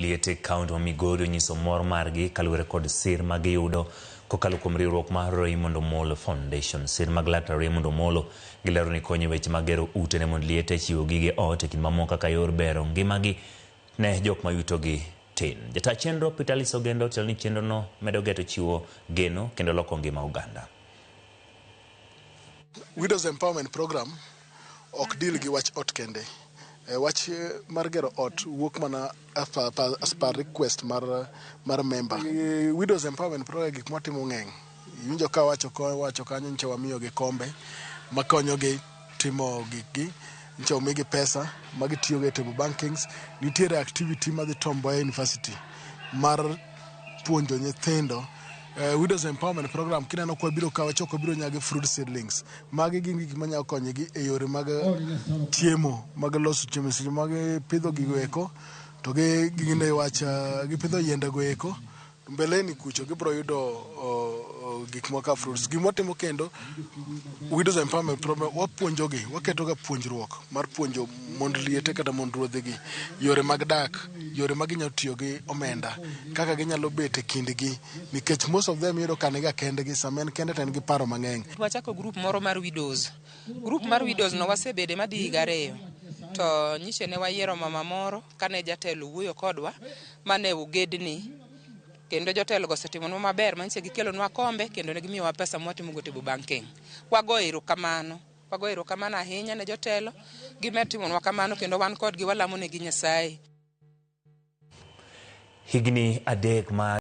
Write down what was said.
Liete kaunti ma Migori onyiso mor margi kaluwore kod sir ma giyudo kokalo kuom riwruok mar Raymond Omolo Foundation. Sir mag Laktar Raymond Omolo gilero ni konyo e weche mag gero ute ne mond liete, chiwo gige ot e kind mamoko kaka yor bero ngimagi ne jok ma yutogi tin. Jata chenro Peter Alice Ogendo otelo ni chenrono medo geto chiwo geno kendo loko ngima oganda. Widows Empowerment Program ok deal gi wach ot kende. Wach mar gero ot wuok mana as per, as per request mar member. Widows Empowerment Program gik mwatimo ng'eny. Iwinjo ka wacho wacho kanyo nyicha wamiyogi kombe makonyogi timo gikgi. Nyicha omigi pesa magitiyogo e table bankings. Nitiere activity madhi Tom Mboya University mar puonjo nyithindo. Widows Empowerment Program kineno kwa biro ka wachoko biro nyagi fruit seedlings. Magi gin gik manyalo konyogi e yore mag chiemo, mag loso chiemo. Seche ma gipidho gigo eko to gi gine wach gipidho yiende go eko mbeleni kucho gibiro yudo gik moko kaka fruits. Gima watimo kendo Widows Empowerment Program wapuonjogi, waketo ga puonjruok mar puonjo mond liete kata mond ruodhigi yore mag dak, yore ma ginyalo tiyo gi omenda, kaka ginyalo bet e kindgi nikech most of them iyudo ka niga kendgi, sama en kende to en gi paro mang'eny. Wachako group moro mar widows. Group mar widows no wasebede madhi higa 2. To nyiche ne wayiero mama moro kane jatelo wuoyo kodwa mane ogedni kendo jotelo go osetimonwa maber manyiche gikelonwa kombe kendo ne gimiyowa pesa mwatimogo table banking. Wago erokamano. Wago erokamano ahinya ne jotelo gimed timonwa kamano kendo wan kodgi walamo negi Nyasaye. Higni 3 ma